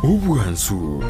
Obwansu.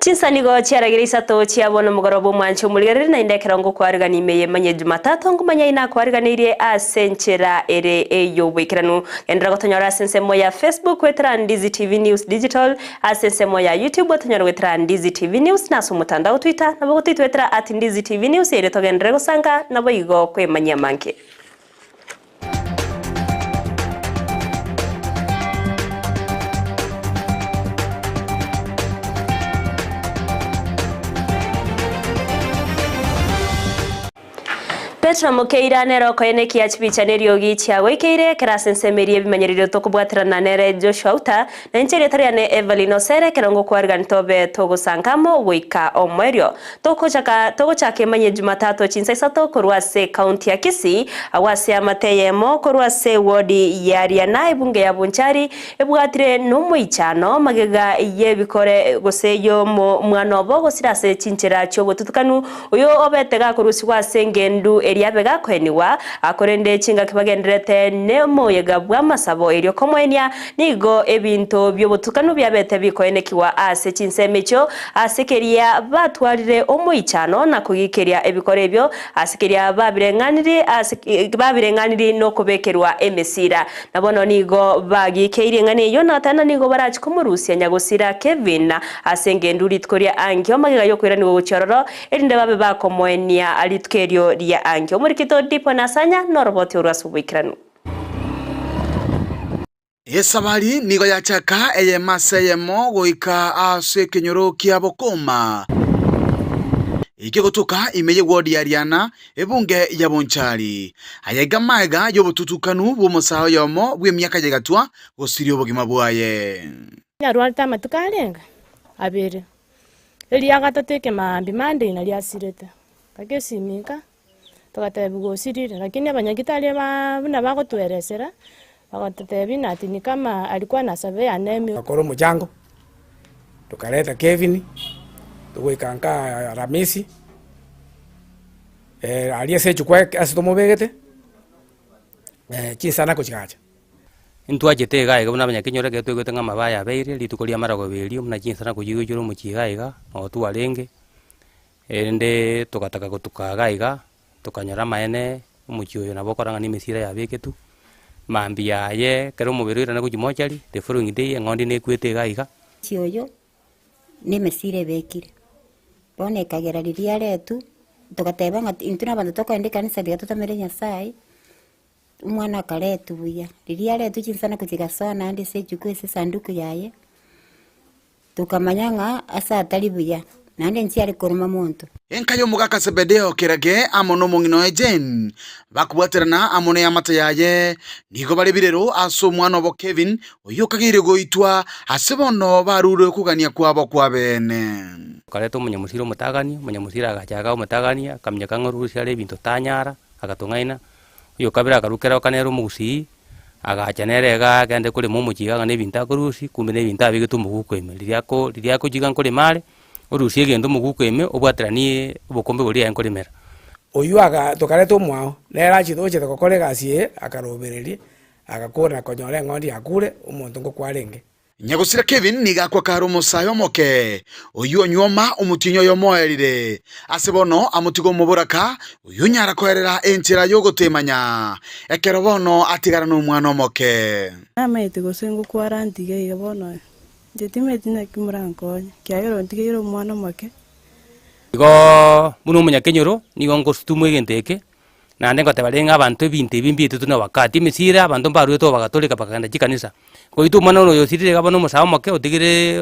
Chinsa nigo chiaragire isato chia bono omogoroba omwanche omorigereria naende ekero ngokwarigania ime y'emanye Jumatatu ngomanya inakwariganeirie ase enchera ere ey'oboikeranu. Genderera gotonyora ase ensemo ya Facebook goetera Ndizi TV News Digital, ase ensemo ya YouTube otonyore goetera Ndizi TV News na ase omotandao Twitter nabo gotoitwetera at Ndizi TV News erio togenderere gosanga naboigo kwemanyia amange. Petero Mokeira nere okoenekia chibicha neriogi chiagoikeire ekero ase ensemo eria ebimanyererio tokobwaterana nere Joshua Uta, na inche erieta riane Evelyn Osere ekero ngokwarigani tobe togosanka amo goika omoerio. Togochaka togochaka emanyie Jumatatu chinsa isato korwa ase ekaunti ya Kisii, agwo ase eamate eyemo korwa ase ewodi ya Riana ebunge ya Bonchari ebwatire nomoichano magega y'ebikore gose y'omwana obo gosira ase chinchera chi'obotutukanu oyo obete gakorusigwa ase engendu eria abe gakoenigwa korende chingaki bagendererete nomoyega bw'amasabo erio komoenia nigo ebinto bi'obotutukanu biabete bikoenekigwa ase chinsemo echio Ase keria batwarire omoichano na kogikeria ebikoro ebio, ase keria babireng'aniri ase babireng'aniri nokobekerwa emesira. Na bono nigo bagikeirie eng'ana eyio, na tena nigo barachie komorusia nyagosira Kevin ase engendu rituko ria ankio, magega y'okoiranigwa gochia ororo, erinde babe bakomoenia rituko erio ria ankio. Omorikito Dipo Nasanya noroboti orwo ase oboikeranu. Esabari nigo yachaka eyemo ase eyemo goika ase ekenyoro kia Bokoma, ekegotoka ime y'ewodi ya Riana, ebunge ya Bonchari. Aya iga magega y'obotutukanu bw'omosae oyomo bw'emiaka y'egatwa gosiria obogima bwaye. Narwarete amatuko arenge abere, eria gatato ekemaambia Monday nario asirete, ngakesimika. Togatebiwa osirire, lakini abanyagitari aba buna bagotueresera, bagatotebia ng'a ati ni kama alikuwa na severe anemia. Togakora omochango, tokareta Kevin, togoika nka Aramisi, aria ase echukwa ase tomobegete, chinsanako chigacha. Intwachete iga iga buna abanyakenyoro ekero twaigwete ng'a amabe aya abeire, rituko ria amarogoba erio buna chinsanako chigoichora omochie iga iga, nabo twarenge. Erinde togataka gotuka iga iga, tokanyora amaene, omochie oyo nabo okorora ng'a nemesira yabeketwe, mambia aye ekero omobere oirana gochia mochari, the following day eng'ondi nekwete iga iga. Omochie oyo nemesira ebekire, bono ekagera riria aretwe, togateba ng'a intwe na abanto tokogenda ekanisa tiga totamere Nyasaye, omwana akaretwa buya. Riria aretwe chinsanako chigasoa naende ase echuku ase esanduku yaye. Tokamanya ng'a ase atari buya, naende nchiare koruma monto. Enka y'omogaka Zebedeo Kerage amo nomong'ina oye Jane, bakobwaterana amo neamate yaye, nigo bare birero ase omwana obo Kevin, oyio okageire goitwa, ase bono barure okogania kwabo kw'abeene. Okareta omonyamosira omotagani, omonyamosira agacha iga omotagani, akaminyoka ng'a orusia are ebinto tanyara, agatong'aina, oyokabere akarwa keroka nere omogusii, Agacha nere iga agende korema omochie iga na ebinto akorusia, kumbe na ebinto abegete omoguko ime. Riria ako riria agochika nkorema are, orusie egento omoguko ime, obwateranie obokombe boria aye nkoremera. Oyio aga tokareta omwao, nere achete ochete gokora egasi eye, akarobereria, agakora na konyora eng'ondi yakure, omonto ngokwa arenge. Nyagosira Kevin nigo akwa kare omosae omoke, oyio onyuoma omotienyi oyomo oerire. Ase bono amotiga omoboraka, oyio onyara koerera enchera y'ogotemanya, ekero bono atigara nomwana omoke. Namaete gose ngokwara ntige iga bono, inche timanyeti naki morankonye, ekiagera ontigeire omwana omoke. Igoo buna omonyakenyoro nigo ngosutumwa egento eke. Naende ngoteba renge abanto ebinto ebi mbietwe na wakati, emesira abanto mbaruete oo bagatoreka bakagenda chikanisa. Goita omwana one oyo osirire iga bono omosae omoke otigire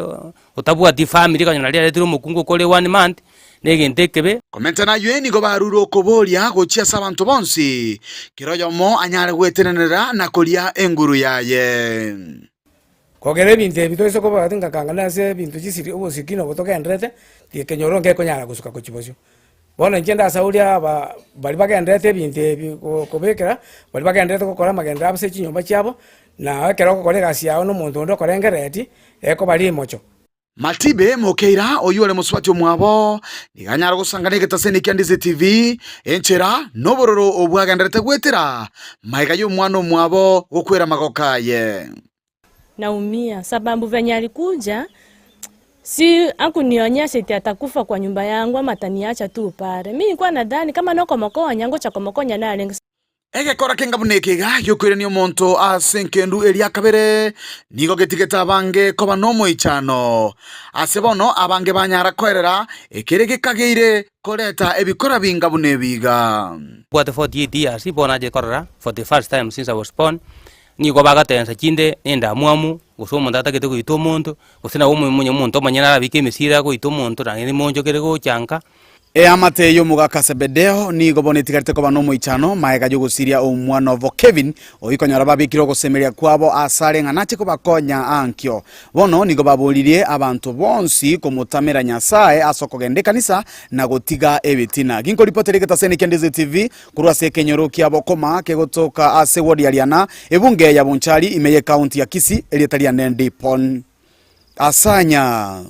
otabwati family kanya nari aretire omokungu okore one month, na egento ekebe. Komenta naywe nigo barure okoboria gochia ase abanto bonsi, kera oyomo anyare gwetenenera na koria enguru yaye. Kogera ebinto ebi toise koba ngakangana ase ebinto chisiri obosikini obo togenderete, ekenyoro nkekonyara gosuka gochia bosio. Bono inche ndasaurie aba baria bagenderete ebinto ebi kobekera, baria bagenderete gokora amagenderero abo ase chinyomba chiabo, na ekero ogokora egasi yao na omonto onde okorengereretie, ekoba rimocho. Matibe Mokeira, oyio ore mosubati omwabo, nigo anyare gosangana egetaseni kia Ndizi TV, enchera na obororo obwo agenderete goetera magega y'omwana omwabo gokwera amagoko aye. Naumia sababu venye alikuja si hakunionyesha eti atakufa kwa nyumba yangu ama ataniacha tu pale. Mi nilikuwa nadhani kama nokomokonya ngocha komokonya narenge. Egekora kenga buna eke iga giokoirania omonto ase enkendu eria kabere nigo getigete abange koba nomoichano. Ase bono abange banyara koerera ekere gekageire koreta ebikora binga buna ebi iga. Mbwate 48 years bono nache korora for the first time since I was born, nigo bagatensa chinde na endamwamu, gose omonto atagete goita omonto, gose nabo omonto omonyene arabike emesira agoita omonto naende monchokere gocha nka. Eamate y'omogaka Zebedeo nigo bono etigarete koba nomoichano magega y'ogosiria omwana obo Kevin, oyio konyora babekire ogosemeria kwabo asare ng'a nache kobakonya ankio. Bono nigo baboririe abanto bonsi komotamera Nyasae ase okogenda ekanisa na gotiga ebitina. Ginkoripotera egetaseni kia Ndizi TV korwa ase ekenyoro kia Bokoma kegotoka ase ward ya Riana, ebunge ya Bonchari ime y'ecounty ya Kisii, erieta riane Ndipon Asanya.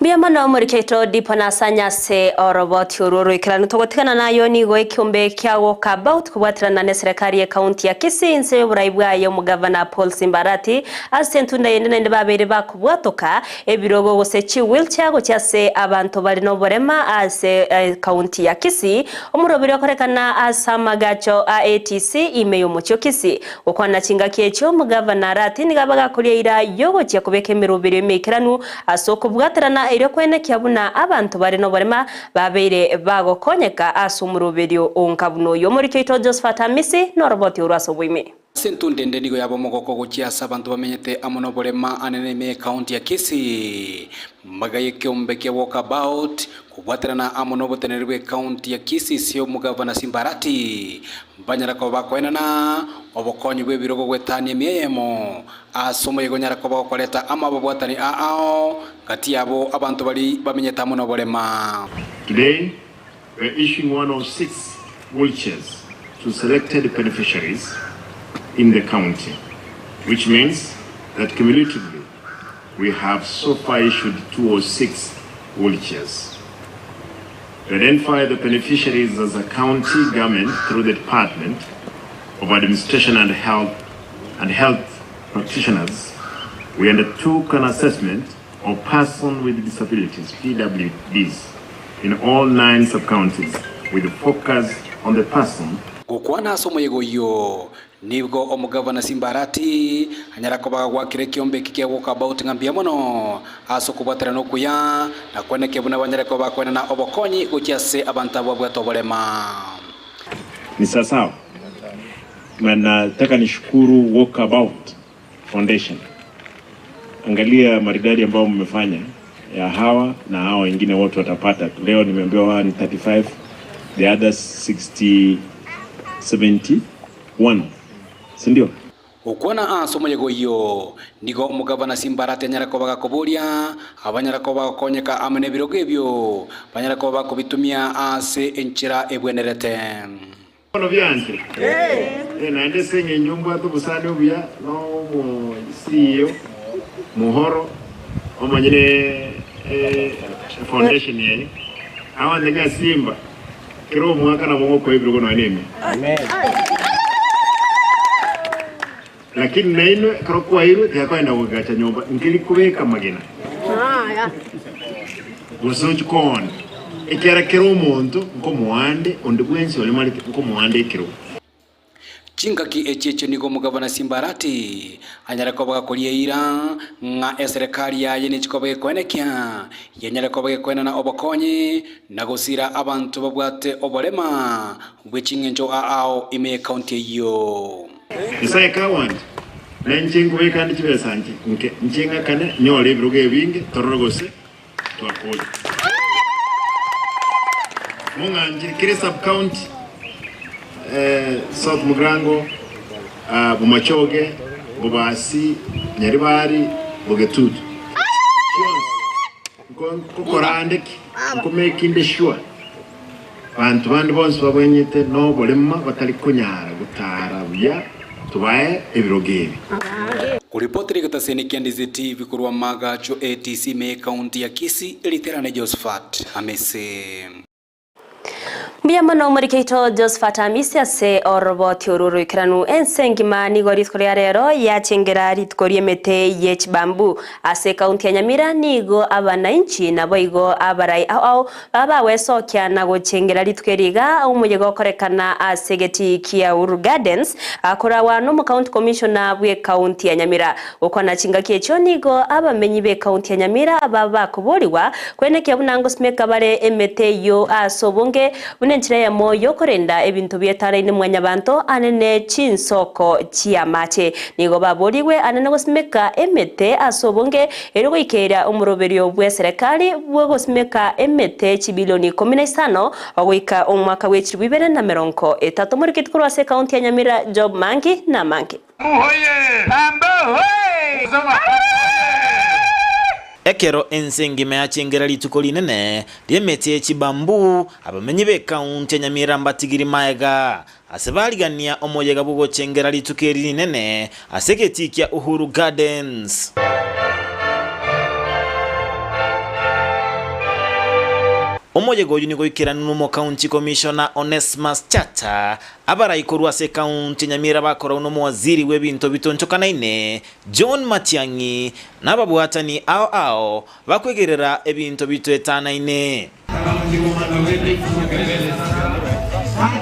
Mbuya mono omoriki oito Dipo na Asanya ase oroboti orwo oroikeranu. Togotigana nayo nigo ekiombe kia Walkabout kobwaterana neserekari ye county ya Kisii inse yoborai bwaye omogavana Paul Simbarati ase entunda yende naende babeire bakobwatoka ebirogo gose chi wheelchair gochia ase abanto bare noborema ase ecounty ya Kisii omoroberi okorekana ase amagacho a ATC ime yomochie o Kisii. Gokwana chingaki echio, omogavana Arati nigo abagakoria eira y'ogochia kobeka emeroberio emeikeranu ase okobwaterana erio koenekia buna abanto bare noborema babeire bagokonyeka ase omoroberio onka buna oyio. Omoriki oito Josephat Amisi noroboti orwo ase oboime. Ase entunda ende nigo yaba omogoko gochia ase abanto bamenyete amo noborema anene ime y'ecounty ya Kisii. Magega y'ekeombe kia Walkabout kobwaterana amo noboteneneri bw'ecounty ya Kisii ase omogavana Simba Arati Banyara koba bakoenana obokonyi bw'ebirogo goetania emia eyemo ase omoyega onyare koba gokoreta amo ababwatani aao gati yabo abanto baria bamenyete amo noborema. Today we are issuing 106 wheelchairs to selected beneficiaries in the county, which means that cumulatively we have so far issued 206 wheelchairs. To identify the beneficiaries as a county government through the Department of Administration and Health and Health Practitioners, we undertook an assessment of persons with disabilities, PWDs, in all 9 sub-counties with a focus on the person Gokwana ase omoyega oyio, Nigo omogavana Simbarati anyara koba agwakire ekiombe eki kia Walkabout ng'a mbuya mono ase okobwaterana okuya, na kwenekia buna banyare koba bakoenana obokonyi gochia ase abanto abwo babwate oborema. Ni sawasawa na nataka nishukuru Walkabout Foundation. Angalia maridadi ambayo mmefanya ya hawa na hawa wengine wote watapata. Leo nimeambiwa hawa ni 35, the others 60, 71, si ndio? Gokwana ase omoyega oyio, nigo omogavana Simbarati anyare koba gakoboria abanyare koba bagokonyeka amo nebirogo ebio banyare koba bakobitumia ase enchera ebwenerete. Bono bianchire? Ee, naende ase engencho mbwate obosani obuya nomo-CEO Muhoro, omonyene efoundation eye, agontebia ng'a Simba, kera omwaka nabo ngokoa ebirogo nonya nemia. Lakini nainwe ekero kwairwe tigakoenda gogacha nyomba, nkeri kobeka amagena, gose ochie koona, ekiagera kera omonto nkomoa ande, onde bwensi oremarete nkomoa ande ekerogo. Chingaki echi echio nigo omogabana Simbarati anyare koba gakoria eira ng'a eserekari yaye nechi koba gekoenekia, yanyare koba gekoenana obokonyi na gosira abanto babwate oborema bwe ching'encho ao ime y'ekaunti eyio. Nyasae kagwancha, na inche nkobeka ande chibesa nche nke, inche ng'akane nyore ebirogo ebinge, torore gose twakoria. Mong'anchire kera esub-county, South Mugirango, Bomachoge, Bobasi, Nyaribari, Bogetutu. Chionsi nkokora ande ki? Nkomekinde sure Banto bande bonsi babwenyete noborema batari konyara gotaara buya, tobae ebirogo ebi. Koripotera egetaseni kia Ndizi TV korwa Magacho ATC ime y'Ekaunti ya Kisii, Riterane Josephat Amisi. Mbuya mono omoriki oito Josephat Amisi ase oroboti oru oroikeranu. Ense engima nigo rituko ria rero yachengera rituko ri'emete ye chibambu. Ase ekaunti ya Nyamira nigo abanainchi naboigo abarai ao ao Baba bagwesokia na gochengera rituko eri iga omoyega okorekana ase egetii kia Uhuru Gardens akoragwa nomocounty commissioner bw'ecounty ya Nyamira. Gokwana chingaki echio nigo abamenyi b'ecounty ya Nyamira baba bakoborigwa kwenekia buna ngosimeka bare emete eyio ase obonge buna enchera eyemo yokorenda ebinto bietaraine mwanyabanto ane ne chinsoko chi'amache. Nigo baborigwe ane nogosimeka emete ase obonge Erio goikeria omoroberio bw'eserekari bw'ogosimeka emete chibilioni ikomi na isano goika omwaka bwe chilifu ibere na merongo etato. Moriketi korwa ase ekaunti ya Nyamira Job Mangi namange. Ekero ense engima yachengera rituko rinene ri'emete ye chibambu, abamenyi b'ekaunti ya Nyamira mbatigiri maega ase barigania omoyega bw'ogochengera rituko eri rinene ase egetii kia Uhuru Gardens. Omoyega oyio nigo oikeranwe n'Omocounty Commissioner Onesmus Chacha, abarai korwa ase ekaunti ya Nyamira bakorau n'omowaziri bw'ebinto bitonchokanaine John Matiang'i na ababwatani ao ao bakwegerera ebinto bitoetanaine.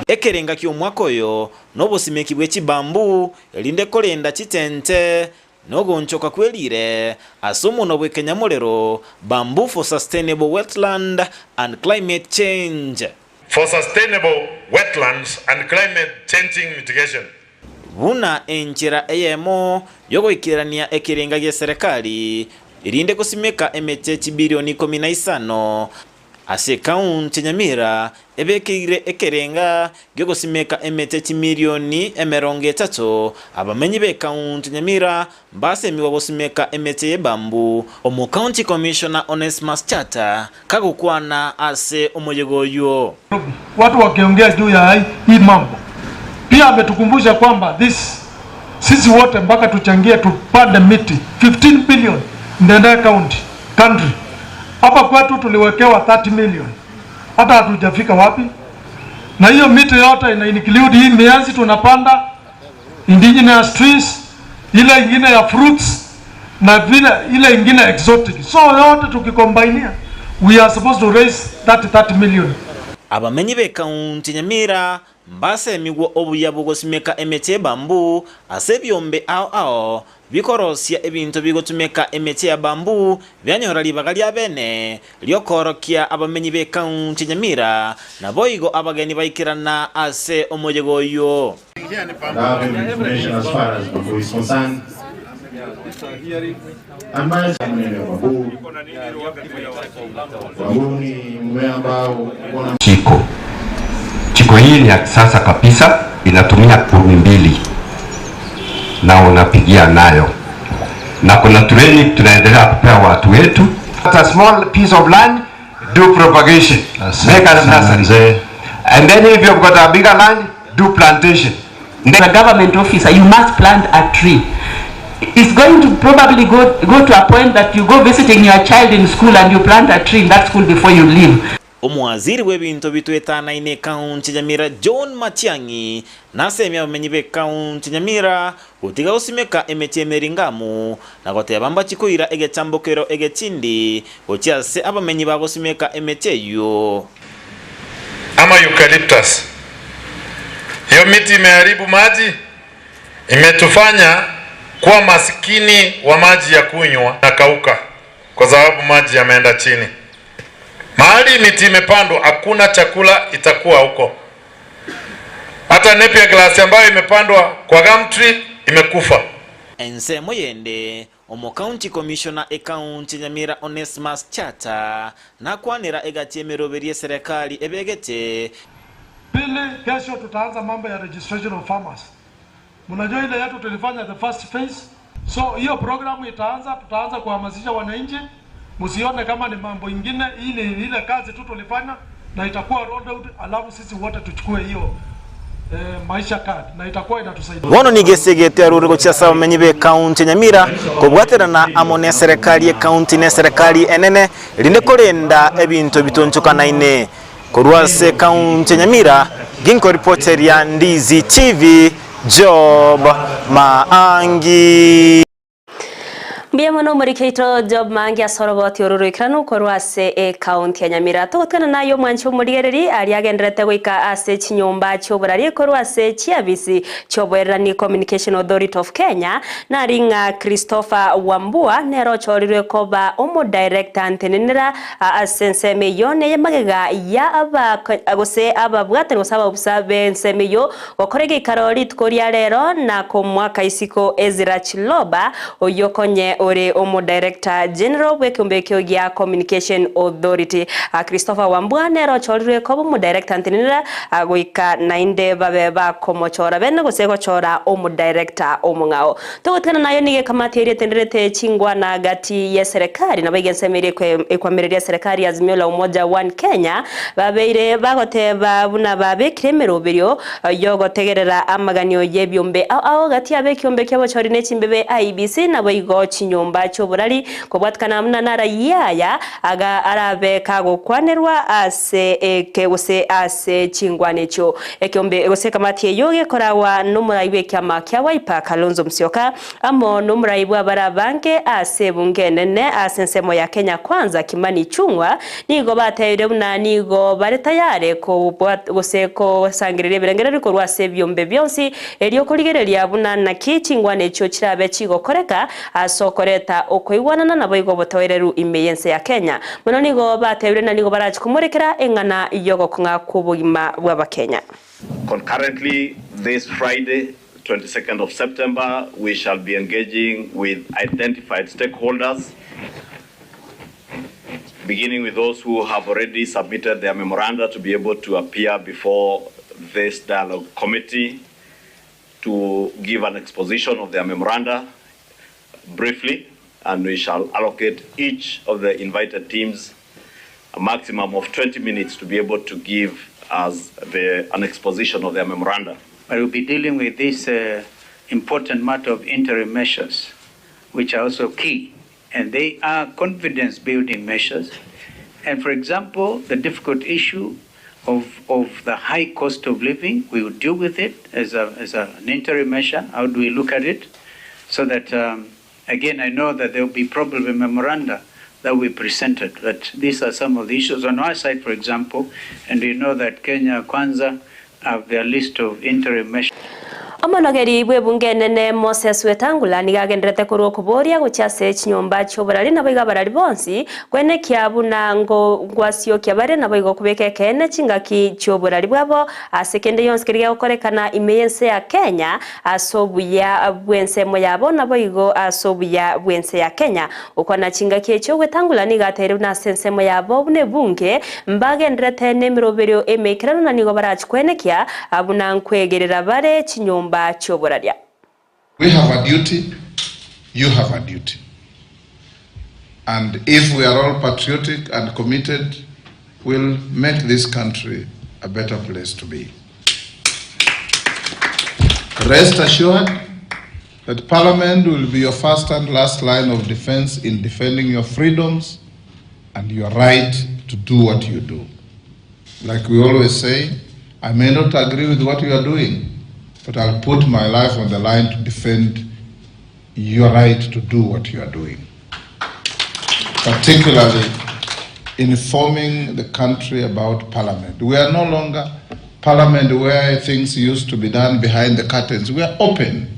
Ekerenga ki'omwaka oyo nobosimeki bwe chibambu, erinde korenda chitente, na ogoonchoka kwe riire ase omonwa bw'ekenyamorero, Bamboo for Sustainable Wetland and Climate Change. For sustainable wetlands and climate changing mitigation. Buna enchera eyemo y'ogoikerania ekerenga gi'eserekari, erinde gosimeka emete chibilioni ikomi na isano ase ekaunti ya Nyamira ebekeire ekerenga gi'ogosimeka emete chimilioni emerongo etato, abamenyi b'ekaunti ya Nyamira mbasemigwa gosimeka emete y'ebambu. Omocounty Commissioner Onesmus Chata kagokwana ase omoyega oyio. Watu wakiongea juu ya hii mambo pia ametukumbusha kwamba this sisi wote mpaka tuchangie tupande miti 15 billion in the entire county country. Hapa kwetu tuliwekewa 30 million, hata hatujafika wapi, na hiyo miti yote ina include hii mianzi tunapanda indigenous trees, ile ingine ya fruits na vile ile ingine exotic. So yote tukikombainia we are supposed to raise that 30 million. Abamenyi b'ekaunti ya Nyamira mbasemigwe obuya bw'ogosimeka emete y'ebambu ase ebiombe ao ao bikorosia ebinto bigotumeka emete ya bamboo bianyora ribaga ria bene ri'okoorokia abamenyi b'ekaunti ya Nyamira naboigo abageni baikerana ase omoyega oyio. Jiko. Jiko hii ni ya kisasa kabisa, inatumia kuni mbili na unapigia nayo, na kuna training tunaendelea kupea watu wetu. A small piece of land, do propagation, make a nursery. And then if you've got a bigger land, do plantation. As a government officer, you must plant a tree. It's going to probably go, go to a point that you go visiting your child in school and you plant a tree in that school before you leave. Omowaziri bw'ebinto bitwetanaine ekaunti ya Nyamira John Matiang'i nasemie abamenyi b'ekaunti ya Nyamira gotiga gosimeka emechie emeringamu na goteba mbachi koira egechambokero egetindi gochia ase abamenyi bagosimeka emechie eyio. Ama eucalyptus. Hiyo miti imeharibu maji. Imetufanya kuwa masikini wa maji ya kunywa na kauka kwa sababu maji yameenda chini. Mahali miti imepandwa hakuna chakula itakuwa huko. Hata napier grass ambayo imepandwa kwa gum tree imekufa. Ensemo yende, Omocounty Commissioner ekaunti ya Nyamira Onesmus Chata nakwanera egati y'emeroberi y'eserekari ebegete. Pili, kesho tutaanza mambo ya registration of farmers. Mnajua ile yetu tulifanya the first phase, so hiyo programu itaanza, tutaanza kuhamasisha wananchi, msione kama ni mambo ingine. Hii ni ile kazi tu tulifanya na itakuwa rolled out, alafu sisi wote tuchukue hiyo eh, maisha card na itakuwa inatusaidia. Bono nigo esegete arure gochia ase abamenyi b'ecounty ya Nyamira kobwaterana amo n'eserekari y'ecounty na eserekari enene erinde korenda ebinto bitonchokanaine. Korwa ase ecounty ya Nyamira, ginkoripoteria Ndizi TV, Job Maangi. Mbuya mono omoriki oito Job Maangi ase oroboti oro roikeranu korwa ase ecounty ya Nyamira. Togotigana naye omwanchi omorigereri aria agenderete goika ase chinyomba chioborari korwa ase chiabisi chioboererani Communication Authority of Kenya nari ng'a Christopher Wambua nere ochorirwe koba omodirector ntenenera Ase ensemo eyio neye magega ya aba gose ababwatani gose abaofisa b'ensemo eyio gokora egeikaro rituko ria rero na komoaka isiko Ezra Chiloba oyio konye ore omodirector general bw'ekeombe ekio gia Communication Authority. Christopher Wambua nere ochorirwe koba omodirector ntenenera goika naende babe bakomochora bene gose gochora omodirector omong'ao. Togotigana nayo nigo ekamati eria etenderete chingwana gati y'eserekari nabo egensemo eria ekwamereria eserekari ya Azimio la Umoja One Kenya babeire bagoteba buna babekire emeroberio yogotegerera amaganio y'ebiombe ao ao gati y'abekiombe ki'obochori ne chimbebe IEBC naboigo chinyomba chi'oborari kobwatikana buna narayia aya aga arabe kagokwanerwa ase eke gose ase chingwana echio. Ekeombe gose ekamati eyio gekoragwa nomorai bw'ekiama kia Wiper Kalonzo Musyoka amo nomorai bw'abare abange ase ebunge enene ase ensemo ya Kenya Kwanza Kimani Ichung'wa nigo batebirie buna nigo bare tayare gose kosangereria ebirengererio korwa ase ebiombe bionsi erio korigereria buna naki chingwana echio chirabe chigokoreka ase okoreta okoigwanana naboigo obotoereru ime y'ense ya Kenya. Mono nigo batebirie na nigo barache komorekera eng'ana y'ogokong'a kw'obogima bw'Abakenya. Concurrently, this Friday, 22nd of September, we shall be engaging with identified stakeholders, beginning with those who have already submitted their memoranda to be able to appear before this dialogue committee to give an exposition of their memoranda briefly, and we shall allocate each of the invited teams a maximum of 20 minutes to be able to give us the, an exposition of their memoranda. I will be dealing with this uh, important matter of interim measures, which are also key, and they are confidence building measures. And for example, the difficult issue of, of the high cost of living, we will deal with it as, a, as a, an interim measure. How do we look at it? So that, um, again, I know that there will be probably memoranda that we presented, but these are some of the issues on our side, for example, and we know that Kenya Kwanza have their list of interim measures. Omonogeri bw'ebunge enene Moses Wetangula nigo agenderete korwa okoboria gochia ase chinyomba chi'oborari naboigo abarari bonsi kwenekia buna ngwasiokia bare naboigo kobeka ekeene chingaki chi'oborari bwabo ase kende yonsi keria gegokorekana ime y'ense ya Kenya ase obuya bw'ensemo yabo naboigo ase obuya bw'ense ya Kenya. Gokwana chingaki echio Wetangula nigo ateire buna ase ensemo yabo buna ebunge mbagenderete nemeroberio emeikeranu na nigo barachie kwenekia buna nkwegerera bare chinyomba chi'oboraria. We have a duty, you have a duty. And if we are all patriotic and committed, we'll make this country a better place to be. Rest assured that Parliament will be your first and last line of defense in defending your freedoms and your right to do what you do. Like we always say, I may not agree with what you are doing, but I'll put my life on the line to defend your right to do what you are doing. Particularly informing the country about Parliament. We are no longer Parliament where things used to be done behind the curtains. We are open.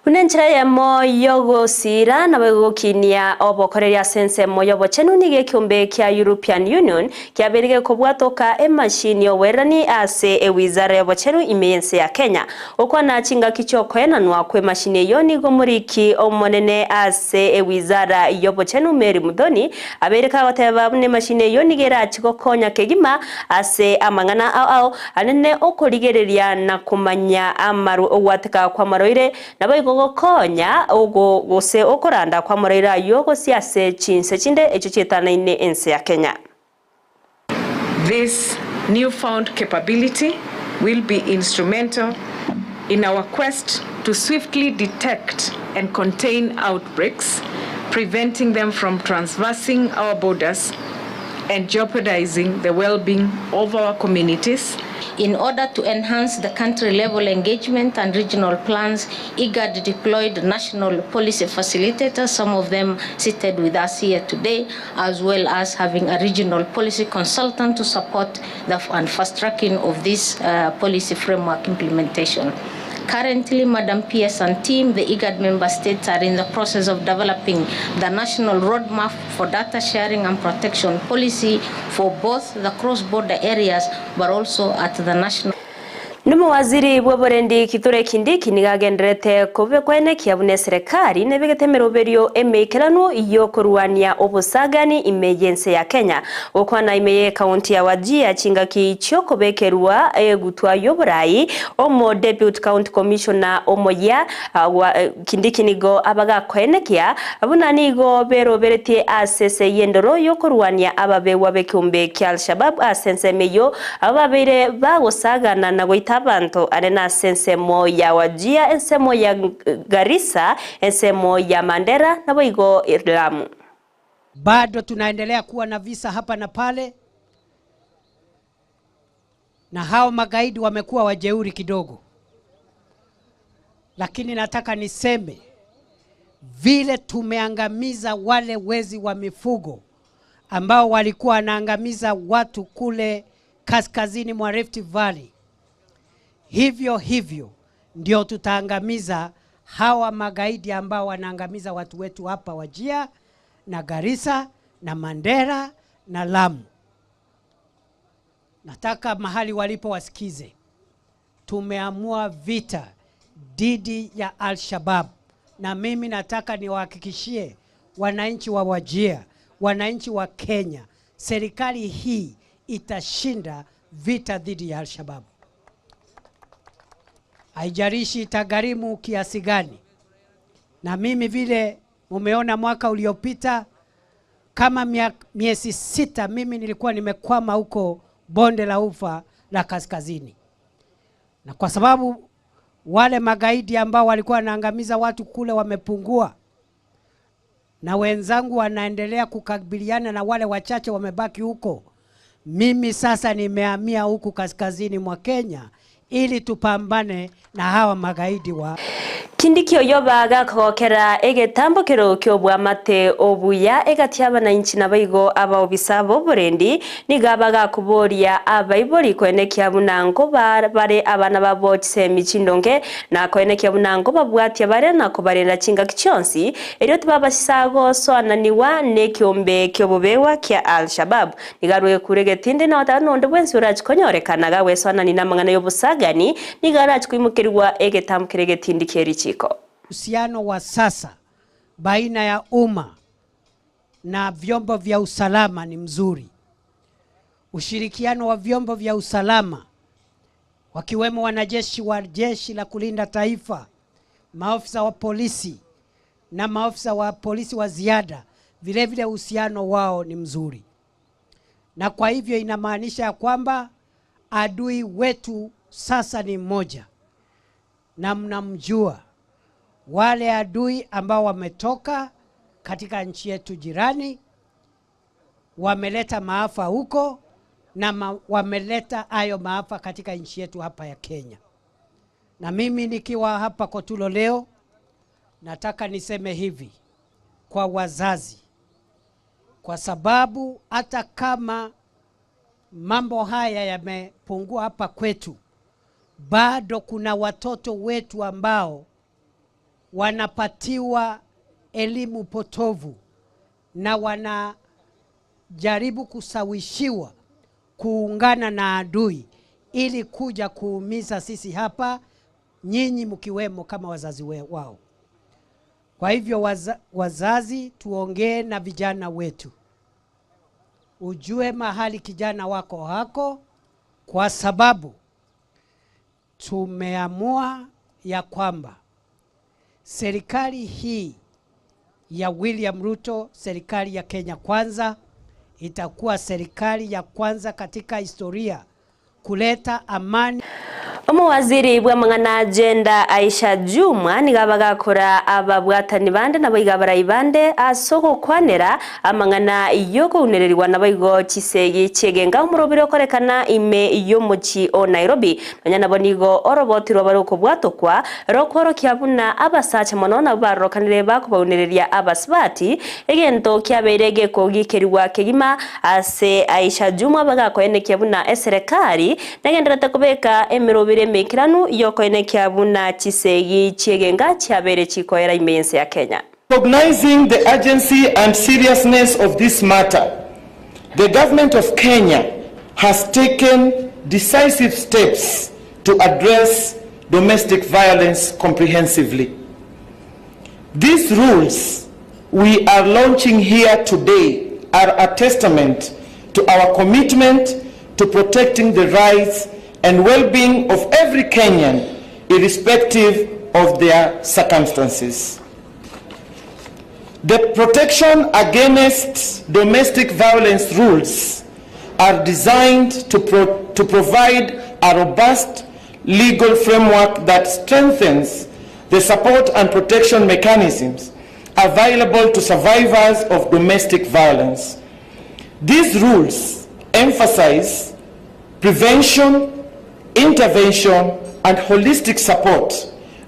Buna enchera eyemo y'ogosiira nabo egokinia obokoreria ase ensemo y'obochenu nigo ekeombe kia European Union kiabeire gekobwatoka emashini y'oboererani ase ewizara y'obochenu ime y'ense ya Kenya. Gokwana chingaki chi'okoenanwa kw'emashini eyio nigo omoriki omonene ase ewizara y'obochenu Mary Muthoni abeire kagoteba buna emashini eyio nigo erachi gokonya kegima ase amang'ana ao ao anene okorigereria na komanya amaru ogwateka kw'amarwaire Naboigo gokonya ogo gose okoranda kw'amoraire ayio gosia ase chinse chinde echio chietanaine ense ya Kenya. This new found capability will be instrumental in our quest to swiftly detect and contain outbreaks, preventing them from transversing our borders and jeopardizing the well-being of our communities. In order to enhance the country-level engagement and regional plans, IGAD deployed national policy facilitators, some of them seated with us here today, as well as having a regional policy consultant to support the and fast tracking of this policy framework implementation. Currently, Madam PS and team, the IGAD member states are in the process of developing the national roadmap for data sharing and protection policy for both the cross-border areas, but also at the national. Nomowaziri bw'oborendi Kithure Kindiki nigo agendererete kobe koenekia buna eserekari nebegete emeroberio emeikeranu y'okorwania obosagani ime y'ense ya Kenya. Gokwana ime y'ecounty ya Wajir chingaki chiokobekerwa egutwa y'oborai omo Deputy County Commissioner omoyia wa Kindiki nigo abagakoenekia buna nigo beroberetie ase esegi endoro y'okorwania ababegwa b'ekeombe kia Al-Shabaab ase ensemo eyio abwo babeire bagosagana na goita abanto are nase ensemo ya Wajir, ensemo ya Garissa, ensemo ya Mandera naboigo Lamu. Bado tunaendelea kuwa na visa hapa na pale, na hao magaidi wamekuwa wajeuri kidogo, lakini nataka niseme vile tumeangamiza wale wezi wa mifugo ambao walikuwa wanaangamiza watu kule kaskazini mwa Rift Valley, hivyo hivyo ndio tutaangamiza hawa magaidi ambao wanaangamiza watu wetu hapa Wajir na Garissa na Mandera na Lamu. Nataka mahali walipo wasikize. Tumeamua vita dhidi ya Al-Shabaab, na mimi nataka niwahakikishie wananchi wa Wajir, wananchi wa Kenya, serikali hii itashinda vita dhidi ya Al-Shabaab. Haijalishi itagharimu kiasi gani. Na mimi vile mumeona mwaka uliopita kama miezi 6 mimi nilikuwa nimekwama huko bonde la ufa la kaskazini. Na kwa sababu wale magaidi ambao walikuwa wanaangamiza watu kule wamepungua, na wenzangu wanaendelea kukabiliana na wale wachache wamebaki huko, mimi sasa nimehamia huku kaskazini mwa Kenya ili tupambane na hawa magaidi wa Kindiki oyo bagakogokera egetambokero ki'obwamate obuya egati abananchi nabaigo abaobisa b'oborendi nigo abagakoboria abaibori koenekia buna nko bare abana babo chisemi chindonge na koenekia buna nko babwatia bare na kobarenda chingaki chionsi erio tibabasisa gosoananiwa n'ekiombe ki'obobewa kia Al-Shabaab nigarwe kure getinde na nonde bwensi orachikonyorekana gawesoanani n'amang'ana y'obosagani nigo arachikoimokerwa egetambokero egetindi ki'erichiko. Uhusiano wa sasa baina ya umma na vyombo vya usalama ni mzuri. Ushirikiano wa vyombo vya usalama wakiwemo wanajeshi wa jeshi la kulinda taifa, maafisa wa polisi na maafisa wa polisi wa ziada, vile vile uhusiano wao ni mzuri. Na kwa hivyo inamaanisha ya kwamba adui wetu sasa ni mmoja na mnamjua. Wale adui ambao wametoka katika nchi yetu jirani wameleta maafa huko na wameleta hayo maafa katika nchi yetu hapa ya Kenya. Na mimi nikiwa hapa Kotulo leo nataka niseme hivi kwa wazazi, kwa sababu hata kama mambo haya yamepungua hapa kwetu, bado kuna watoto wetu ambao Wanapatiwa elimu potovu na wanajaribu kusawishiwa kuungana na adui ili kuja kuumiza sisi hapa, nyinyi mkiwemo kama wazazi wao. Kwa hivyo wazazi, tuongee na vijana wetu, ujue mahali kijana wako hako, kwa sababu tumeamua ya kwamba serikali hii ya William Ruto, serikali ya Kenya Kwanza, itakuwa serikali ya kwanza katika historia kuleta amani. Omuwaziri bw'amang'ana agenda Aisha Juma niga bagakora ababwatani bande nabo iga barai bande ase ogokwanera amang'ana yokounereriwa nabo igo chisegi chiegenga omorobiri okorekana ime y'omochi o Nairobi nonya nabo nigo orobotirwa bari okobwatokwa rokworokia buna abasacha mono nabo barokanire bakobaunereria abasibati egento kiabeire gekogikeriwa kegima ase Aisha Juma bagakoenekia buna eserekari nagenderete kobeka emerobiri emikiranu yokoenekia buna chisegi chiegenga chiabere chikoera ime yense ya Kenya. Recognizing the urgency and seriousness of this matter, the government of Kenya has taken decisive steps to address domestic violence comprehensively. These rules we are launching here today are a testament to our commitment to protecting the rights and well-being of every Kenyan, irrespective of their circumstances. The protection against domestic violence rules are designed to provide a robust legal framework that strengthens the support and protection mechanisms available to survivors of domestic violence. These rules emphasize prevention, intervention, and holistic support,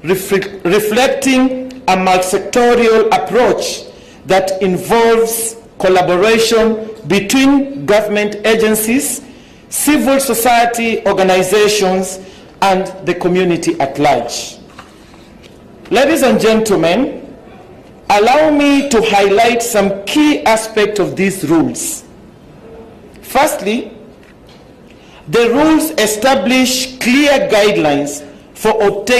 reflecting a multi-sectorial approach that involves collaboration between government agencies, civil society organizations, and the community at large. Ladies and gentlemen, allow me to highlight some key aspects of these rules. Firstly, the rules establish clear guidelines for obtaining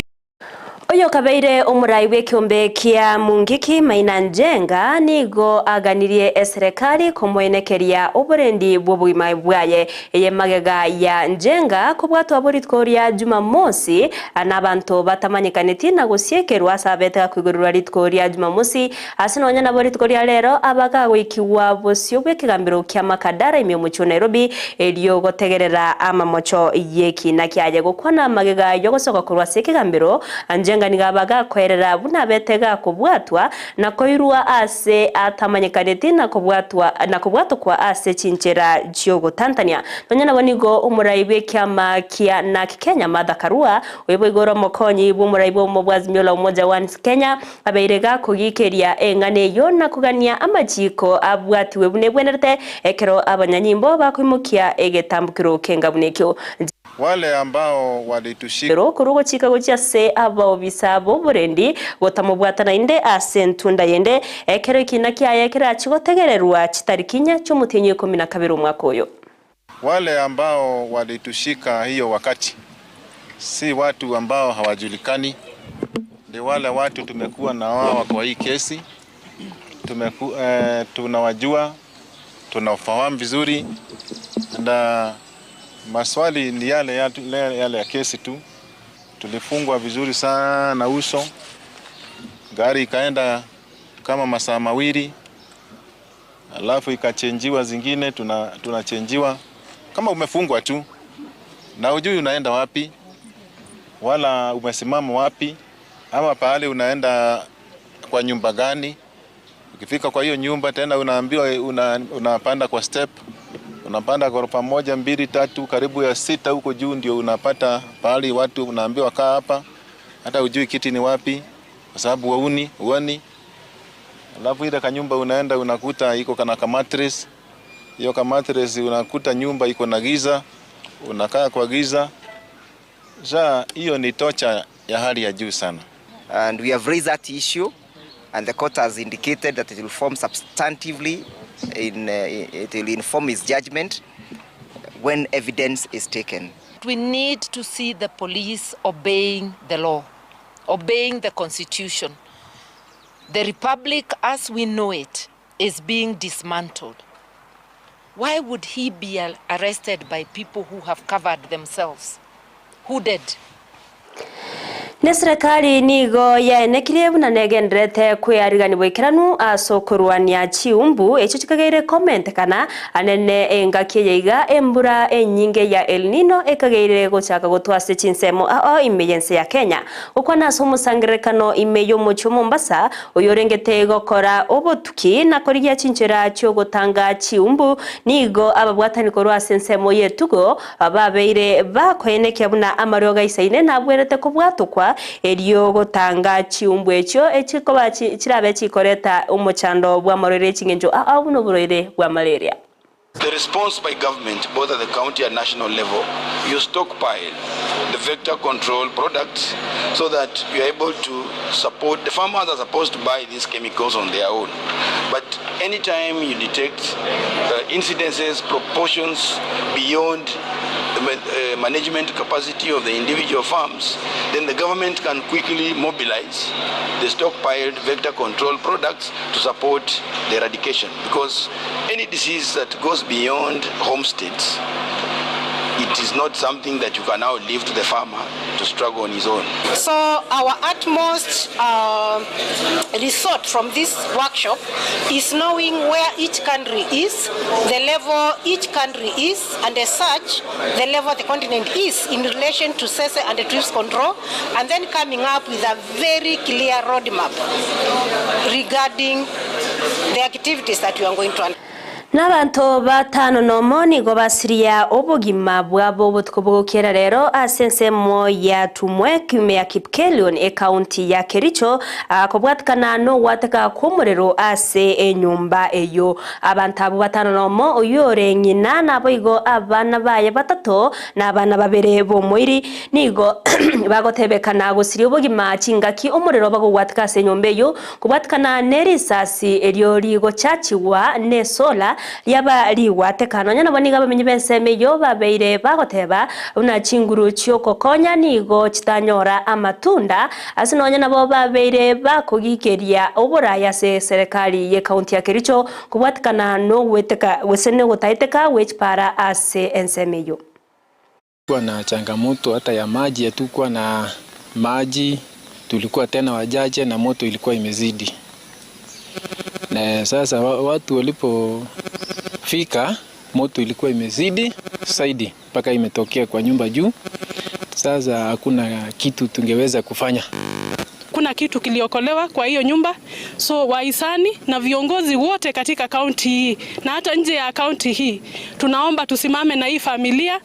Oyo kabeire omurai bw'ekiombe kia Mungiki Maina Njenga nigo aganirie eserekari komwenekeria oborendi bw'obogima bwaye eye magega ya Njenga kobwatwa borituko ria Jumamosi n'abanto batamanyekaneti na gosiekerwa ase abete kwigururwa rituko ria Jumamosi ase nonya nabo rituko ria rero abakagoikiwa bosio bw'ekegambero kia Makadara ime omochi o Nairobi erio gotegerera amamocho yekina kiaye gokwana magega yogosoka korwa ase ekegambero Njenga nigabaga kwerera buna betega kobwatwa na koirwa ase atamanyekaneti na kobwatwa na kobwatokwa ase chinchera chiogotantania nonya nabo nigo omurai bw'ekiama kia NARC Kenya Martha Karua webo igoro mokonyi bw'omurai bw'omo bwa Azimio la Umoja One Kenya abeire gakogikeria eng'ana eyo na kogania amachiko abwatiwe bune bwenerete ekero abanyanyimbo bakoimokia egetambukiro kenga bunekio wale ambao walitushika kuru gochika gochia se abaobisa boborendi gotamobwatana inde ase ntunda yende ekero ekina kiaye kerachigotegererwa chitarikinya chiomotienyi 12 omwaka oyo. Wale ambao walitushika hiyo wakati si watu ambao hawajulikani, ni wale watu tumekuwa na wao kwa hii kesi, tunawajua, tunafahamu vizuri, na maswali ni yale yale ya kesi tu. Tulifungwa vizuri sana uso, gari ikaenda kama masaa mawili, alafu ikachenjiwa zingine, tunachenjiwa kama umefungwa tu na hujui unaenda wapi wala umesimama wapi ama pahali unaenda kwa nyumba gani. Ukifika kwa hiyo nyumba tena unaambiwa unapanda kwa step, unapanda ghorofa 1 2 3 karibu ya 6 huko juu ndio unapata pahali watu unaambiwa kaa hapa, hata hujui kiti ni wapi kwa sababu huoni. Alafu ile kanyumba unaenda unakuta iko kana ka mattress, hiyo ka mattress unakuta nyumba iko na giza, unakaa kwa giza. Sasa hiyo ni tocha ya hali ya juu sana. And we have raised that issue and the court has indicated that it will form substantively in, it will inform its judgment when evidence is taken. We need to see the police obeying the law, obeying the constitution. The republic as we know it is being dismantled. Why would he be arrested by people who have covered themselves? Hooded? Ne serikali nigo yaenekirie buna negenderete kwearigani bwaikeranu ase okorwania chiumbu echio chikageire komentekana anene engaki eye iga embura enyinge ya El Nino ekageire gochaka gotwa ase chinsemo ao ime y'ense ya Kenya. Gokwana ase omosangererekano ime y'omochie o Mombasa oyorengete gokora obotuki na korigia chinchera chiogotanga chiumbu nigo ababwatani korwa ase ensemo y'etugo babeire bakoenekia buna amariogo aisaine nabwerete kobwatokwa erio gotanga chiumbu echio echikoba chirabe chikoreta omochando bwa marwaire ching'encho ao buna oborwaire bwa malaria. The response by government, both at the county and national level, you stockpile the vector control products so that you are able to support. The farmers are supposed to buy these chemicals on their own. But anytime you detect incidences, proportions beyond the management capacity of the individual farms, then the government can quickly mobilize the stockpiled vector control products to support the eradication. Because any disease that goes beyond homesteads, it is not something that you can now leave to the farmer to struggle on his own. So our utmost resort from this workshop is knowing where each country is, the level each country is, and as such, the level the continent is in relation to tsetse and the thrips control, and then coming up with a very clear roadmap regarding the activities that we are going to undertake. N'abanto batano nomo nigo basiria obogima bwabo obotuko bogokera rero ase ensemo ya Tumwek ime ya Kipkelion ekaunti ya Kericho kobwatikana nogwateka kwa omorero ase enyomba eyo. Abanto abo batano nomo oyo ore ng'ina nabo igo abana baye batato na abana babere bomoiri nigo bagotebekana gosiria obogima chingaki omorero bagogwatika ase enyomba eyo kobwatikana nerisasi erio rigochachiwa nesola riaba rigwatekana. Nonya nabo nigo abamenyi b'ensemo eyo babeire bagoteba buna chinguru chiokokonya nigo chitanyora amatunda ase nonya nabo babeire bakogikeria oboraya ase serikali ye county ya Kericho kobwatikana nogweteka gose nogotaeteka gwechipara ase ensemo eyo. Kulikuwa na changamoto hata ya maji, hatukuwa na maji, tulikuwa tena wachache na moto ilikuwa imezidi. Na sasa watu walipofika moto ilikuwa imezidi zaidi mpaka imetokea kwa nyumba juu. Sasa hakuna kitu tungeweza kufanya. Kuna kitu kiliokolewa kwa hiyo nyumba. So wahisani na viongozi wote katika kaunti hii na hata nje ya kaunti hii, tunaomba tusimame na hii familia,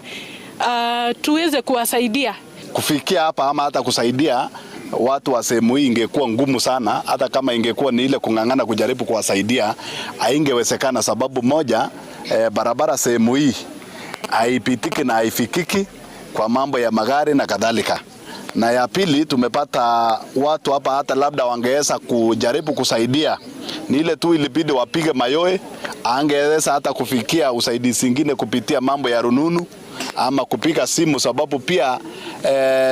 tuweze kuwasaidia. Kufikia hapa ama hata kusaidia watu wa sehemu hii ingekuwa ngumu sana, hata kama ingekuwa ni ile kung'ang'ana kujaribu kuwasaidia haingewezekana, sababu moja, barabara sehemu hii haipitiki na haifikiki kwa mambo ya magari na kadhalika. Na ya pili, tumepata watu hapa hata labda wangeweza kujaribu kusaidia, ni ile tu ilibidi wapige mayowe, angeweza hata kufikia usaidizi ingine kupitia mambo ya rununu ama kupiga simu, sababu pia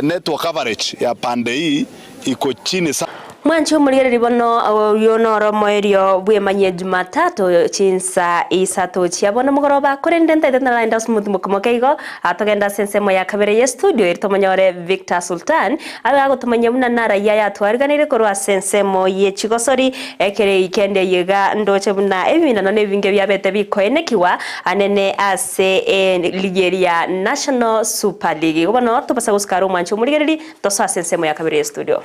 network coverage ya pande hii iko chini sana. Mwanchi omorigereri bono oyo noro moerio bwemanyie Jumatatu chinsa isato chia bono mogoroba korende ntaete naraenda ase omotumo komoke igo atogenda ase ensemo ya kabere ya studio eri tomonyore Victor Sultan abe agotomanyia buna naraiya yatwariganire korwa ase ensemo ye chigosori ekere ikende yega ndoche buna ebindano na ebinge biabete bikoenekiwa anene ase ligi ya National Super League. Igo bono tobasa gosikara omwanchi omorigereri tosoa ase ensemo ya kabere ya studio.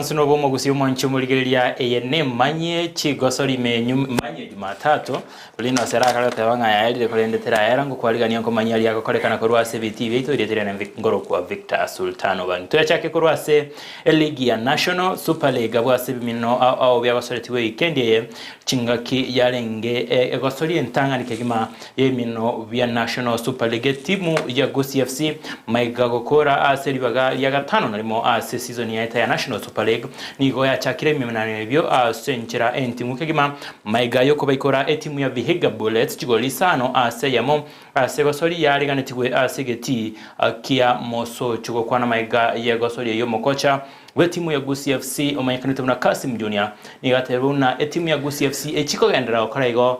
Obwansu nobw'omogusi omonche omorigereria eye nemanyie chigosori ime manyie Jumatatu, Lino ase arakare goteba ng'a yaerire korende teraera, ngokwarigania nkomanyia aria agokorekana korwa ase ebitii biaito erio tirene ngorokwa Victor Sultan Obangi. Toyachake korwa ase eligi ya National Super League abwo ase ebimino ao ao biagosoretigwe ewikendi eye chingaki yarenge egosoria entang'ani kegima y'ebimino bia National Super League etimu ya Gusii FC maiga gokora ase ribaga ria gatano na rimo ase season yaeta ya National Super League nigo yachakire ebimenano ebio ase enchera enting'u kegima Maiga y'okobaikora etimu ya Vihiga Bullets chigoli isano ase eyemo ase egosori yaariganetigwe ase egetii kia Mosocho. Gokwana maiga y'egosori eyio omokocha bw'etimu ya Gusii FC omanyekanete buna Kassim Junior nigo atebirie buna etimu ya Gusii FC echikogenderera gokora igo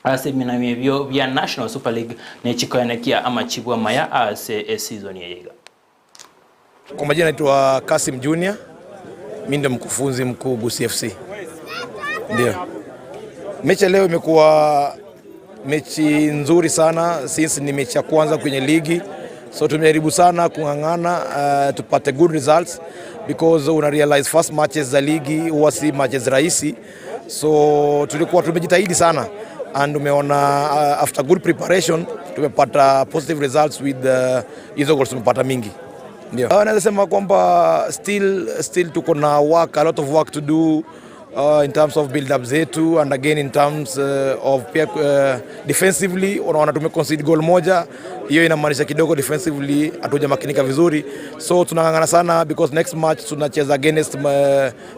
ase ebimenamio ebio bia National Super League nechikoenekia amachibu amaya ase esizoni eye iga. Kwa majina naitwa Kasim Junior, mimi ndio mkufunzi mkuu Gusii FC. Ndio. Mechi ya leo imekuwa mechi nzuri sana since ni mechi ya kwanza kwenye ligi, so tumejaribu sana kung'ang'ana tupate good results because una realize first matches za ligi huwa si matches rahisi, so tulikuwa tumejitahidi sana and umeona after good preparation tumepata positive results with hizo goals tumepata mingi. Ndio. Naweza sema kwamba still tuko na work, a lot of work to do in terms of build up zetu and again in terms of pia defensively unaona tume concede goal moja, hiyo inamaanisha kidogo defensively hatujamakinika vizuri, so tunang'ang'ana sana because next match tunacheza against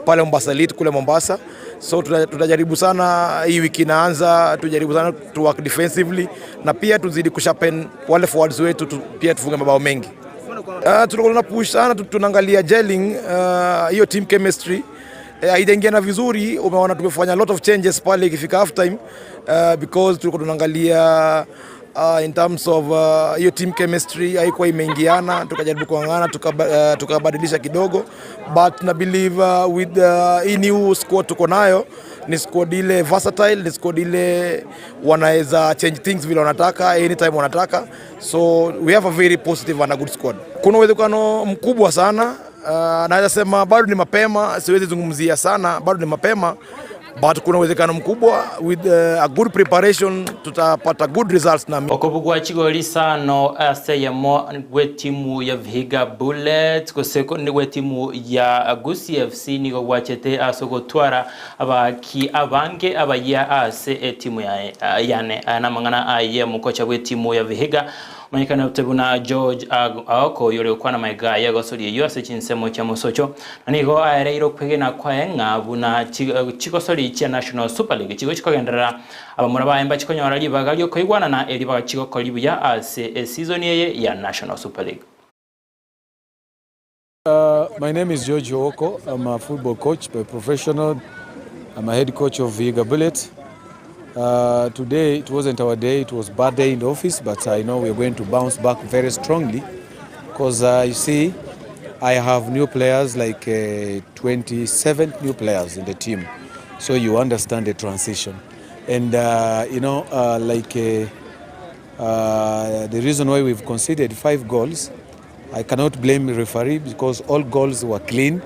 pale Mombasa Elite kule Mombasa, so tutajaribu sana hii wiki inaanza, tujaribu sana tu work defensively na pia tuzidi kusharpen wale forwards wetu pia tufunge mabao mengi. Tulikuwa tuna push sana, tunaangalia gelling hiyo team chemistry haijaingiana vizuri. Umeona tumefanya a lot of changes pale ikifika half time because tulikuwa tunaangalia in terms of hiyo team chemistry haikuwa imeingiana, tukajaribu kuangana tukabadilisha kidogo, but na believe with hii new squad tuko nayo ni squad ile versatile, ni squad ile wanaweza change things vile wanataka anytime wanataka, so we have a very positive and a good squad. Kuna uwezekano mkubwa sana naweza sema bado ni mapema, siwezi zungumzia sana, bado ni mapema but kuna uwezekano mkubwa with a good preparation tutapata good results na Okobugwa chigoli isano ase eyemo gw'etimu ya Vihiga Bullets gose gw'etimu ya Gusii FC nigo gwachete ase ogotwara abaki abange abayia ase etimu yaye yane. Aya namang'ana aye omokocha bw'etimu ya Vihiga omanyekanete buna George Aoko oyore gokwana magega y'egosori eyio ase chinsemo chia mosocho na nigo aereire okwegena kwaye ng'a buna chigosori chia National Super League chigo chikogenderera abamura baye mbachikonyora ribaga riokoigwanana eri bagachigokori buya ase esizoni eye ya National Super League. My name is George Ooko. I'm a football coach by professional. I'm a head coach of Vihiga Bullet. Today it wasn't our day, it was bad day in the office, but I know we're going to bounce back very strongly because you see, I have new players, like 27 new players in the team. So you understand the transition. And the reason why we've conceded 5 goals, I cannot blame the referee because all goals were clean.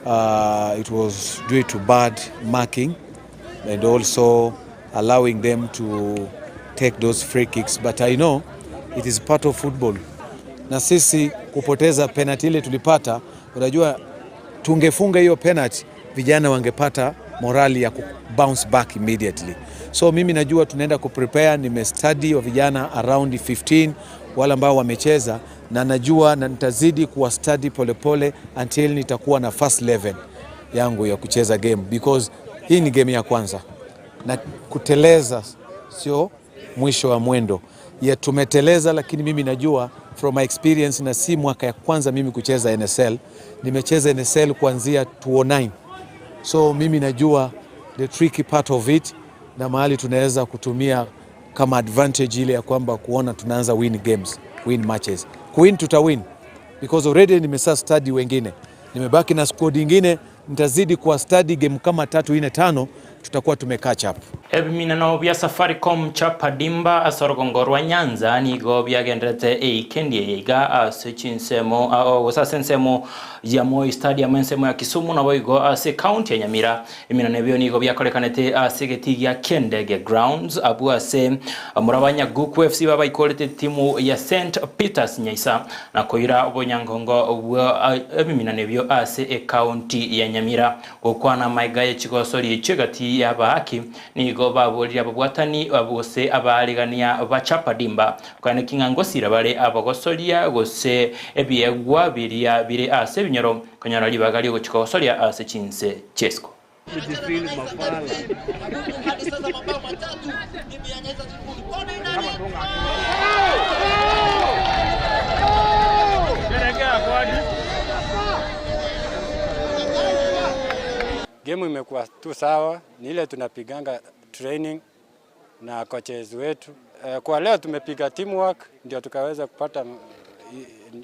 It was due to bad marking and also allowing them to take those free kicks. But I know it is part of football. Na sisi kupoteza penalty ile tulipata, unajua tungefunga hiyo penalty, vijana wangepata morali ya ku bounce back immediately. So mimi najua tunaenda kuprepare, nimestudy wa vijana around 15 wale ambao wamecheza, na najua na nitazidi kuwa study polepole until nitakuwa na first 11 yangu ya kucheza game, because hii ni game ya kwanza na kuteleza sio mwisho wa mwendo. Ya tumeteleza, lakini mimi najua from my experience, na si mwaka ya kwanza mimi kucheza NSL. Nimecheza NSL kuanzia 2009. So mimi najua the tricky part of it na mahali tunaweza kutumia kama advantage ile ya kwamba kuona tunaanza win games, win matches. Kuwin tutawin because already nimesha study wengine. Nimebaki na squad nyingine, nitazidi kwa study game kama 3, 4, 5 tutakuwa tume catch up. Ebiminano bia Safaricom Chapa Dimba ase orogongo rwa Nyanza nigo biagenderete eikendi eye iga ase chinsemo gose ase ensemo ya Moi Stadium ensemo ya Kisumu nabo igo ase county ya Nyamira. Eminano ebio nigo biakorekanete ase egetii gia Kendege Grounds abwo ase Murabanya Guku FC babaikorete timu ya St Peters Nyaisa na koira obonyangongo bwa ebiminano ebio ase ecounty ya Nyamira. Gokwana amaiga ye chigosori echio egati y'abaaki nigo baborire ababwatani gose abaarigania ba Chapa Dimba koaneki ng'a ngosira bare abagosoria gose ebiegwa biria bire ase ebinyoro konyora ribaga riogochia kogosoria ase chinse chi'esiko. Game imekuwa tu sawa, ni ile tunapiganga training na coaches wetu. Kwa leo tumepiga teamwork ndio tukaweza kupata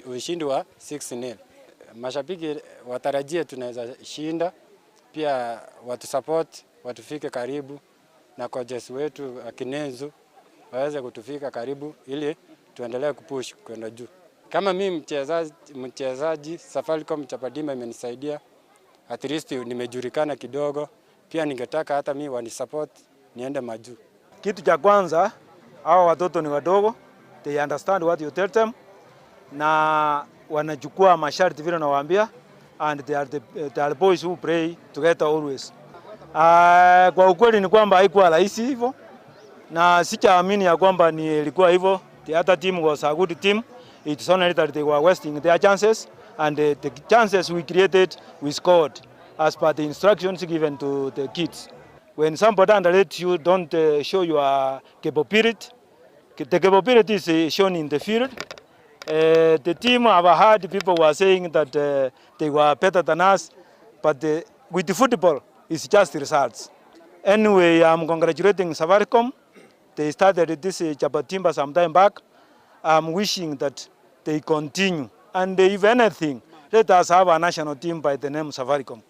ushindi wa 6-0. Mashabiki watarajie tunaweza shinda, pia watusupport, watufike karibu na coaches wetu Akinenzu waweze kutufika karibu ili tuendelee kupush kwenda juu. Kama mimi mchezaji Safaricom Chapa Dimba imenisaidia, at least nimejulikana kidogo, pia ningetaka hata mimi wanisupport niende majuu. Kitu cha kwanza, hawa watoto ni wadogo, they understand what you tell them, na wanachukua masharti vile nawaambia, and they are boys who pray together always. Kwa ukweli ni kwamba haikuwa rahisi hivyo, na sichaamini ya kwamba ni ilikuwa hivyo. The other team was a good team. It's only that they were wasting their chances, and the chances we created, we scored as per the instructions given to the kids. When somebody underrates you, don't show your capability. The capability is shown in the field. The team have heard people were saying that they were better than us, but with the football, it's just results. Anyway, I'm congratulating Safaricom. They started this Chapa Dimba some time back. I'm wishing that they continue. And if anything, let us have a national team by the name Safaricom.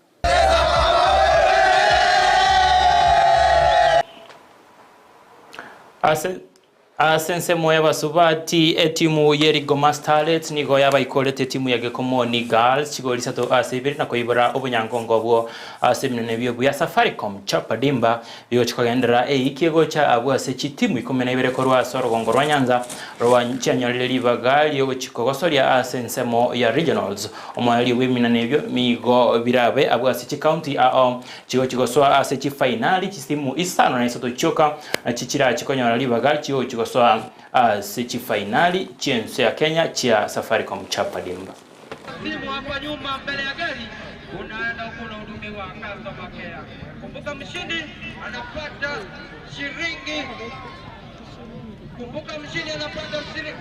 Ase ensemo y'abasubati etimu ye Rigoma Starlets nigo yabaikorete etimu ya Gekomoni Girls chigori isato ase ibere na koibora obonyangongo obwo ase ebinene bio bya Safaricom Chapa Dimba bigochi kogenderera eiki egocha abwo ase chitimu 12 korwa ase orogongo rwa Nyanza rwa chianyorire ribaga riogochi kogosoria ase ensemo ya regionals omweri bw'eminene ebio migo birabe abwo ase chikaunti ao chigochi gosoa ase chifinali chitimu 53 chioka chichira chikonyora ribaga chigochi gosoa ase chifainali chiense ya Kenya chia Safaricom Chapa Dimba. Simu hapa nyuma mbele ya gari unaenda huku unahudumiwa customer care. Kumbuka mshindi anapata shilingi. Kumbuka mshindi anapata shilingi.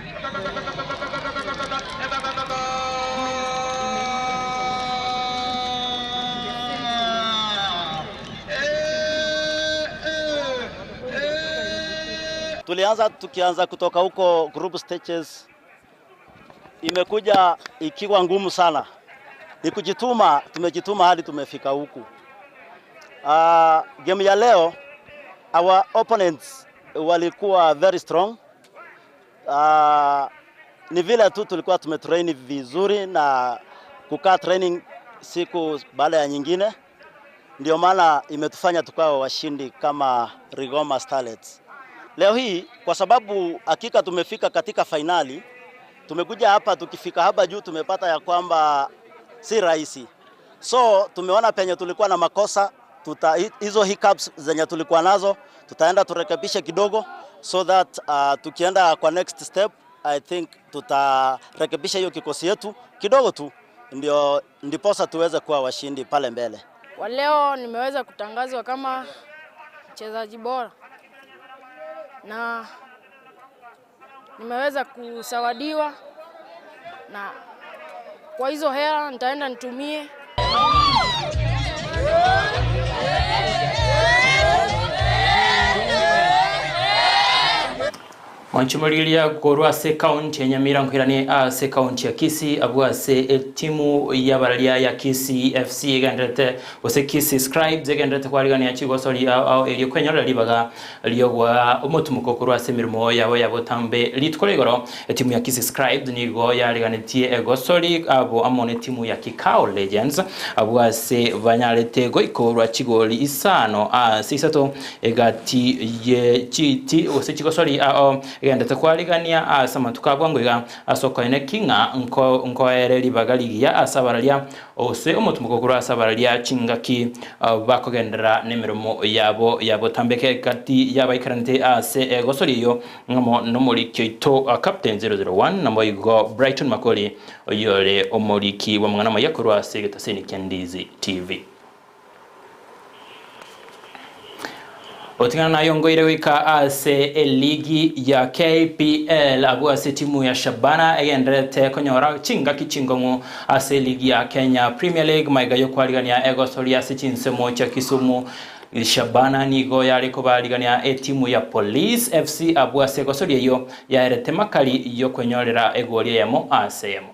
Tulianza tukianza kutoka huko group stages, imekuja ikiwa ngumu sana. Ni kujituma, tumejituma hadi tumefika huku. Game ya leo our opponents walikuwa very strong. Ni vile tu tulikuwa tumetrain vizuri na kukaa training siku baada ya nyingine, ndio maana imetufanya tukawa washindi kama Rigoma Starlets. Leo hii kwa sababu hakika tumefika katika finali, tumekuja hapa, tukifika hapa juu tumepata ya kwamba si rahisi. So tumeona penye tulikuwa na makosa, hizo hiccups zenye tulikuwa nazo tutaenda turekebishe kidogo so that tukienda kwa next step I think tutarekebisha hiyo kikosi yetu kidogo tu, ndio ndiposa tuweze kuwa washindi pale mbele. Kwa leo nimeweza kutangazwa kama mchezaji bora na nimeweza kusawadiwa, na kwa hizo hela nitaenda nitumie. Mwanche morigereria korwa ase ekaunti ya Nyamira nkoiranie ase ekaunti ya Kisii abwo ase etimu y'abararia ya Kisii FC egendererete gose Kisii Scribes egendererete kwarigania chigosori ao ao erio kwenyorera ribaga ri'ogoa omotumoko korwa ase emeremo yabo ya botambe. Rituko ria igoro etimu ya Kisii Scribes nigo yariganetie egosori abo amo netimu ya Kikao Legends abwo ase banyarete goikorwa chigori isano ase isato Egati ye chiti gose chigosori ao egenderete kwarigania ase amatuko a bwango iga, ase okoeneki ng'a nko nkoere ribaga rigiya ase abararia, gose omotumoko korwa ase abararia chingaki bakogenderera nemeremo yabo ya botambe. Egati y'abaikaranete ase egosori eyio ng'amo nomoriki oito Captain 001, naboigo Brighton Makori oyore omoriki bw'amang'ana amaya korwa ase egetaseni kia Ndizi TV. Gotigana naye ongoire goika ase eligi ya KPL abwo ase etimu ya Shabana egendererete konyora chingaki chingong'u ase eligi ya Kenya Premier League maiga y'okwarigania egosoria ase chinsemo chia Kisumu. Shabana nigo yare kobarigania etimu ya Police FC abwo ase egosoria eyio yaerete makari y'okwenyorera egori eyemo ase eyemo.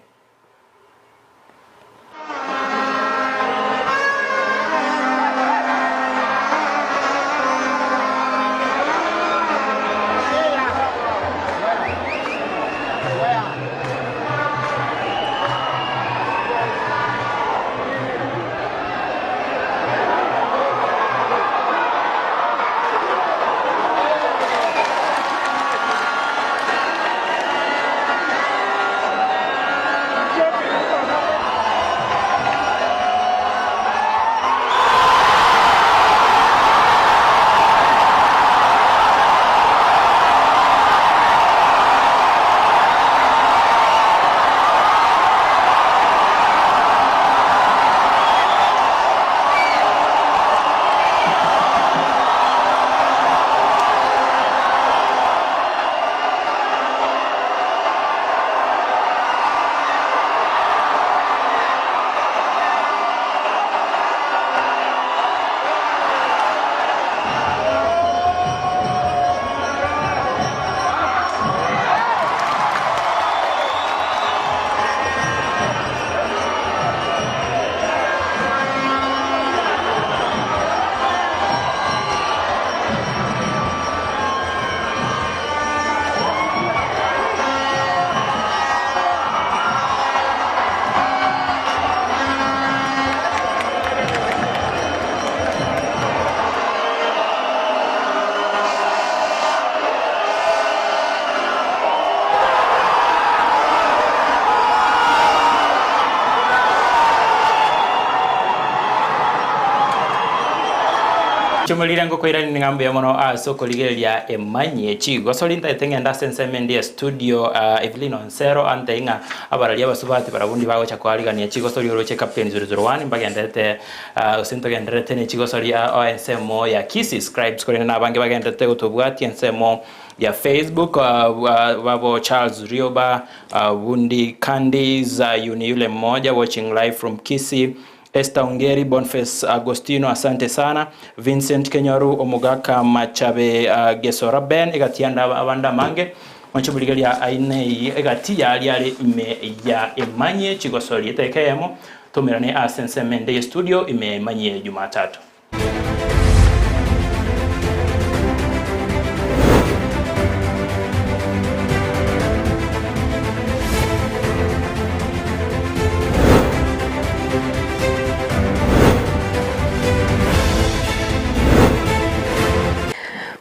Chomorire ngokoirani ng'a mbuya mono ase okorigereria emanyie chigosori ntagete ng'ende ase ensemo ende ya studio uh, Evelyn Onsero antebie ng'a abarari abasubati barabwo ndi bagocha koarigania chigosori oroche Captain 001 mbagenderete uh, gose ntogendererete ne chigosori uh, o ensemo ya Kisii Scribes korende na abange bagenderete gotobwatia ensemo ya Facebook uh, uh, babo Charles Rioba uh, Wundi Candies uh, yuni yule mmoja watching live from Kisii Esther Ongeri, Boniface Agostino asante sana, Vincent Kenyoru, Omogaka Machabe uh, Gesora Ben egati yande abande amange mwanche morigereria aina eye egati yaria are ime ya emanyie chigosori eteka eyemo tomerane ase ensemo ende ye studio ime ya emanyie Jumatatu.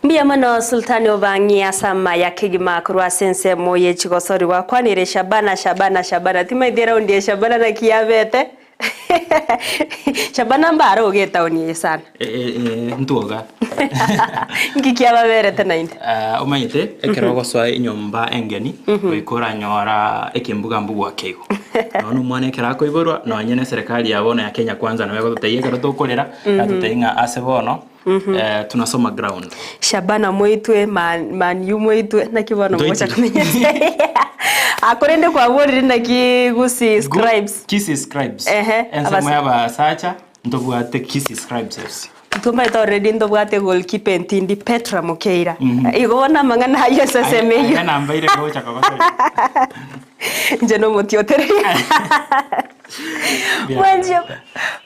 Mbuya mono Sultani obang'ie ase amaya kegima korwa ase ensemo ye chigosori gwakwanire Shabana Shabana Shabana timaeti eraundi ya Shabana naki yabete Shabana mbare oge etaoni eye sana. Ntwoga. Nki kiababerete naende? Ah, omanyete ekero ogosoa enyomba engeni goika oranyora ekembugambu gwake igo. Nonya omwana ekero akoiborwa nonye na eserekari ya bono ya Kenya Kwanza nabo egototebia ekero tokorera yatotebia ng'a ase bono tunasoma ground. Shabana moitwe, Man, Man U moitwe, naki bono mogocha komenya Ah, korende kwaborire naki Gusii Scribes. Kisii Scribes. Ehe, Ensemo ya abasacha ntobwate Kisii Scribes FC. Ntwamaete already ntobwate goalkeeper entindi Petra Mokeira. Igo bono amang'ana ayio ase ensemo eyio. Aya nambaire gocha kogosoria. Inche nomotiotereria. Mwanchia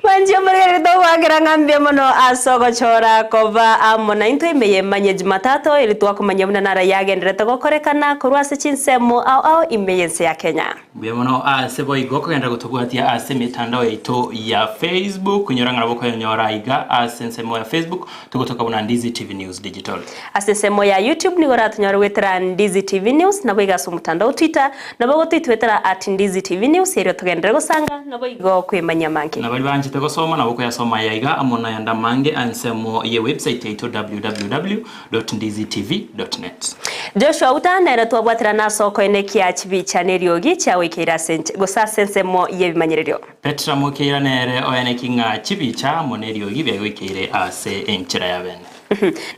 mwanchia omorigereria togoakera ng'a mbuya mono ase ogochora koba amo naintwe ime y'emanye Jumatatu eri twakomanya buna naro yagenderete gokorekana korwa ase chinsemo ao ao ime y'ense ya Kenya. Mbuya mono ase boigo okogenda gotobwatia ase emetandao yaito ya Facebook, nyora ng'a nabo okoyonyora aiga ase ensemo ya Facebook togotoka buna Ndizi TV News Digital. Ase ensemo ya YouTube nigo oratonyore goetera Ndizi TV News, naboigo ase omotandao o Twitter nabo ogotoitwetera at Ndizi TV News erio togenderere gosanga naboigo kwemanyia amange. Na baria banchete gosoma nabo okoyasoma aya iga amo nayande amange ansemo ye website yaito www.ndizitv.net. Joshua Uta nere twabwaterana ase okoenekia chibicha neriogi chiagoikeire ase enche gose ase ensemo y'ebimanyererio. Petra Mokeira nere oeneki ng'a chibicha amo neriogi biagoikeire ase enchera ya bene.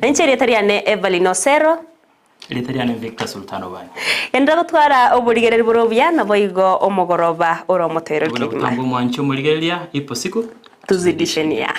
Na inche erieta riane Evelyn Osero. Erieta riane Victor Sultan Obani. Genderera gotwara oborigereria bore obuya, naboigo omogoroba ore omotoereru Buna kegima. botambe omwanche omorigereria, ipo siku Tuzidishenia.